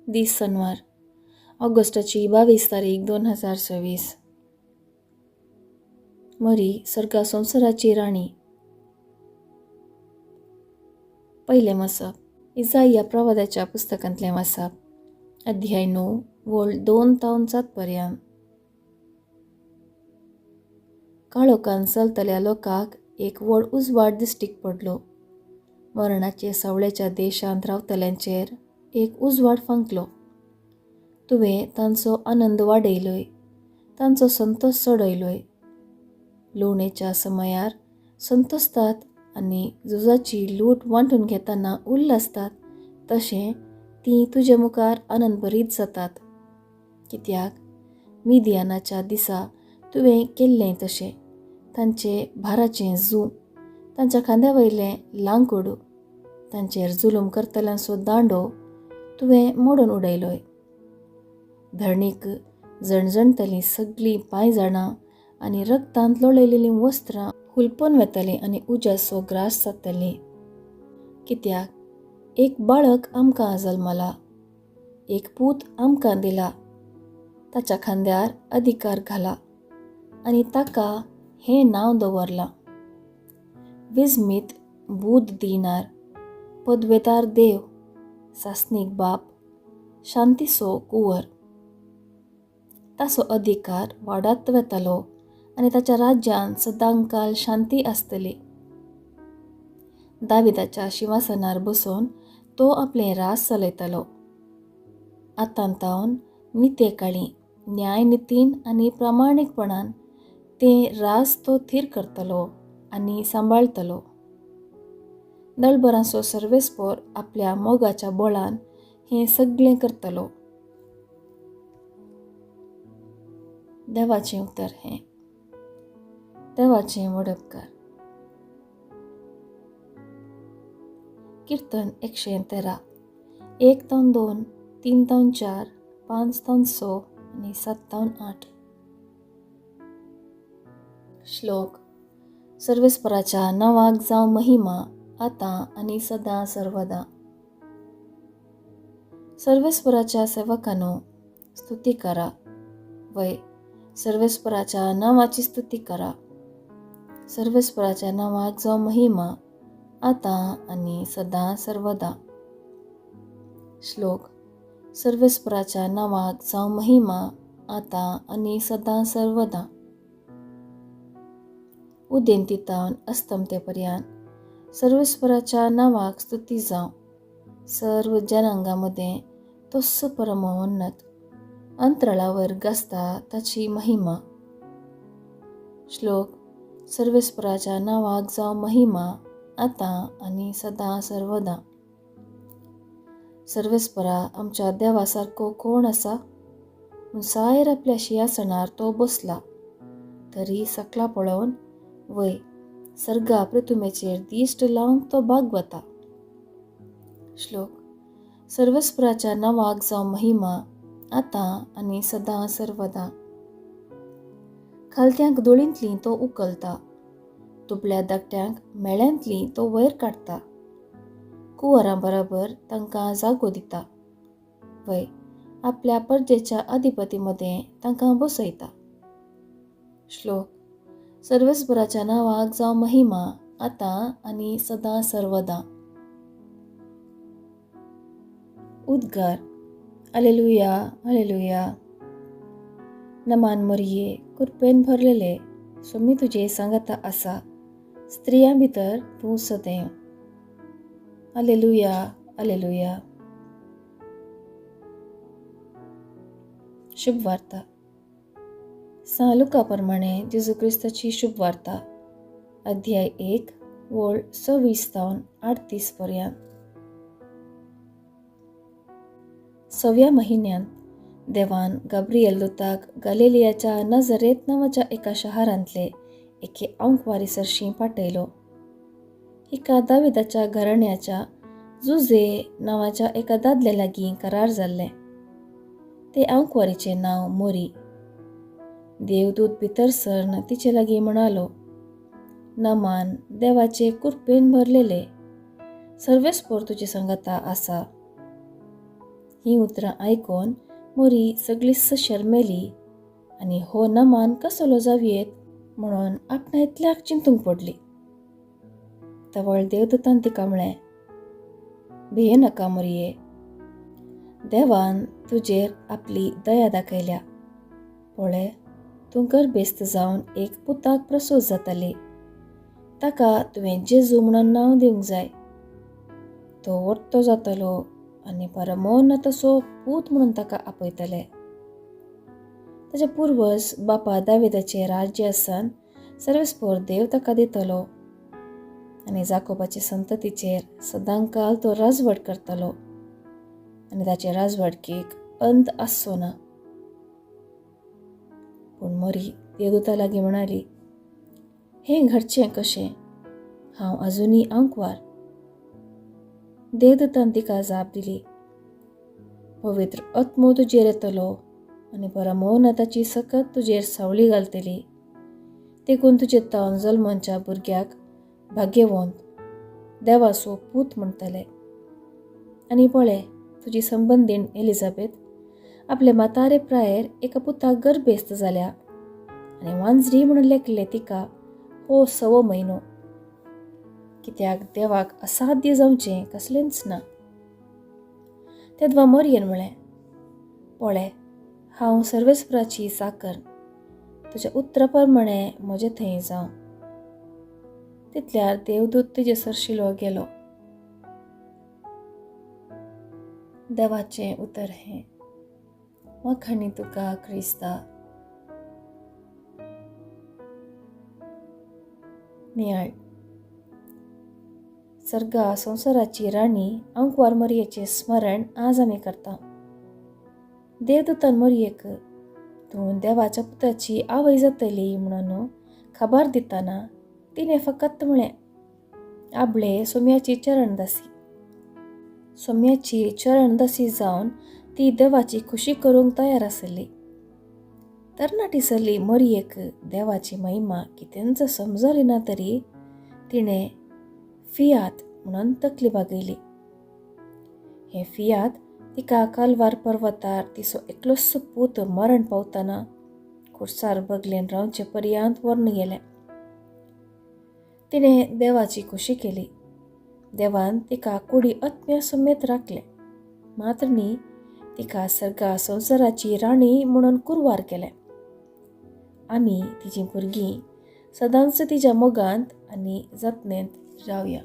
दीस सनवार, ऑगस्टाची 22 तारीख 2026. मरी सर्गा संवसाराची राणी. पयलें वाचप इजाया प्रवादाच्या पुस्तकांतलें वाचप, अध्याय 9 वळ 2 तावन 7 पर्यंत. काळोखान चलतल्या लोकांक एक व्हड उजवाड दिश्टीक पडलो. मरणाचे सावळेच्या देशांत रावतल्यांचेर एक उजवाड फांकलो. तुवें तांचो आनंद वाडयलोय, तांचो संतोश चडयलोय. लुवणेच्या समयार संतोसतात आनी झुजाची लूट वांटून घेतना उल्हासतात तशें तीं तुजे मुखार आनंद भरीत जातात. कित्याक मिदियानाच्या दिसा तुवें केल्लें तशें तांचे भाराचें जूं, तांच्या खांद्या वयलें लांकूड, तांचेर जुलूम करतल्यांचो दांडो तुवें मोडून उडयलोय. धरणीक जणजणतलीं सगळीं पांयजणां आनी रगतांत लोळयलेलीं वस्त्रां हुलपोन वेतलीं आनी उज्याचो ग्रास जातलीं. कित्याक एक बाळक आमकां जल्मला, एक पूत आमकां दिला, ताच्या खांद्यार अधिकार घाला आनी ताका हें नांव दवरलां, विस्मीत बूद दिणार, पदवेदार देव, सासनीक बाप, शांतीचो कुंवर. ताचो अधिकार वाडत वेतलो आनी ताच्या राज्यान सदांकाल शांती आसतली. दाविदाच्या शिंवासनार बसून तो आपलें राज चलयतलो. आतां तावन नितेकाळी न्यायनितीन आनी प्रामाणीकपणान तें राज तो थीर करतलो आनी सांबाळतलो. दळबरांचो सर्वेस्पोर आपल्या मोगाच्या बळान हें सगळें करतलो. देवाचें उतर हें. देवाचें वडपकार. कीर्तन 113, 1 तावन 2, 3 तावन 4, 5 तावन 6 आनी 7 तावन 8. श्लोक. सर्वेस्पराच्या नांवाक जावं महिमा, आतां आनी सदां सर्वदा. सर्वेस्पराच्या सेवकानो स्तुती करा, वय सर्वेस्पराच्या नांवाची स्तुती करा. सर्वेस्पराच्या नांवाक जावं महिमा, आतां आनी सदां सर्वदा. श्लोक. सर्वेस्पराच्या नांवाक जावं महिमा, आतां आनी सदां सर्वदा. उदेंती तावन अस्तमते पर्यंत सर्वेस्पराच्या नांवाक स्तुती जावं. सर्व जनांगा मदें तोच परमोन्नत, अंतराळावर गाजता ताची महिमा. श्लोक. सर्वेस्पराच्या नांवाक जावं महिमा, आतां आनी सदां सर्वदा. सर्वेस्परा आमच्या देवा सारको कोण आसा? उंचायर आपल्या शिंयासनार तो बसला, तरी सकला पळोवन वय सर्गा पृथुमेचेर दिश्ट लावंक तो बागवता. श्लोक. सर्वेस्पराच्या नांवाक जावं महिमा, आतां आनी सदां सर्वदा. खालत्यांक दोळींतलीं तो उखलता, दुबळ्या धाकट्यांक मेळ्यांतलीं तो वयर काडटा. कुंवरां बराबर तांकां जागो दिता, वय आपल्या परजेच्या अधिपती मदें तांकां बसयता. श्लोक. सर्वेस्पराच्या नांवाक जावं महिमा, आतां आनी सदां सर्वदा. उद्गार. Alleluia, alleluia. नमान मरिये, कृपेन भरलेले, स्वामी तुजे सांगाता आसा, स्त्रियां भितर तूं सदैव. Alleluia, alleluia. शुभ वार्ता. सां लुका प्रमाणे जेजू क्रिस्ताची शुभ वार्ता, अध्याय 1 वळ 26 तावन 38 पर्यंत. 6व्या महिन्यांत देवान गाब्रिएल दूताक गालिलियाच्या नजरेत नांवाच्या एका शहरांतले एके आंकवारी सरशीं पाठयलो. हिका दाविदाच्या घराण्याच्या जुजे नांवाच्या एका दादल्या लागीं करार जाल्लें. ते आंकवारीचें नांव मोरी. देवदूत भितर सरन तिचे लागीं म्हणालो, नमान देवाचे कृपेन भरलेले, सर्वेस्पोर तुजे संगता आसा. हीं उतरां आयकोन मोरी सगळीच शरमेली आनी हो नमान कसलो जावयेत म्हणून आपणा इतल्याक चिंतूंक पडली. तवळ देवदूतान तिका म्हळें, भिये नाका मोरये, देवान तुजेर आपली दया दाखयल्या. पळय, तूं गर्भेस्त जावन एक पुताक प्रसूत जाताली. ताका तुवें जेजू म्हणून नांव दिवंक जाय. तो व्हडतो जातलो आनी परमोन्नताचो पूत म्हणून ताका आपयतले. ताचे पुर्वज बापा दाविदाचें राज्य आसन सर्वेस्पोर देव ताका दितलो आनी जाकोबाचे संततीचेर सदांकाल तो राजवट करतलो आनी ताचे राजवटकेक अंत आसचो ना. पूण मोरी देवदूता लागीं म्हणाली, हें घडचें कशें? हांव अजुनूय आंकवार. देवदूतान तिका जाप दिली, पवित्र आत्मो तुजेर येतलो आनी परमोन्नताची सकत तुजेर सावळी घालतली. देखून तुजे तावन जल्मोनच्या भुरग्याक भाग्यवंत देवाचो पूत म्हणटले. आनी पळय, तुजी संबंदीण एलिझाबेथ आपले म्हातारे प्रायेर एका पुताक गर्भेस्त जाल्या आनी वांजरी म्हणून लेखले तिका हो 6वो म्हयनो. कित्याक देवाक असाध्य जावचें कसलेंच ना. तेदवा मोरयेन म्हळें, पळय, हांव सर्वेस्पराची चाकर, तुज्या उतरा प्रमाणें म्हजें थंय जावं. तितल्यार देवदूत तिजे सरशिलो गेलो. देवाचें उतर हें. वाखाणी तुका क्रिस्ता. नियाळ. सर्गा संवसाराची राणी आंकवार मोरयेचें स्मरण आज आमी करता. देवदूतान मोरयेक तूं देवाच्या पुताची आवय जातली म्हणून खबर दितना तिणें फकत म्हळें, आपले सोम्याची चरणदासी. सोम्याची चरणदासी जावन ती देवाची खुशी करूंक तयार आसली. तरणाटी चली मोरयेक देवाची महिमा कितेंच समजली ना तरी तिणें फियात म्हणून तकली बागयली. हें फियात तिका कालवार पर्वतार तिचो एकलोच पूत मरण पावतना खुर्सार बगलेन रावचे पर्यंत व्हरून गेलें. तिणें देवाची खुशी केली. देवान तिका कुडी आत्म्या समेत राखलें, मात्र न्ही तिका सर्गा संवसाराची राणी म्हणून कुरवार केलें. आमी तिजी भुरगीं सदांच तिज्या मोगांत आनी जतनेंत रावया.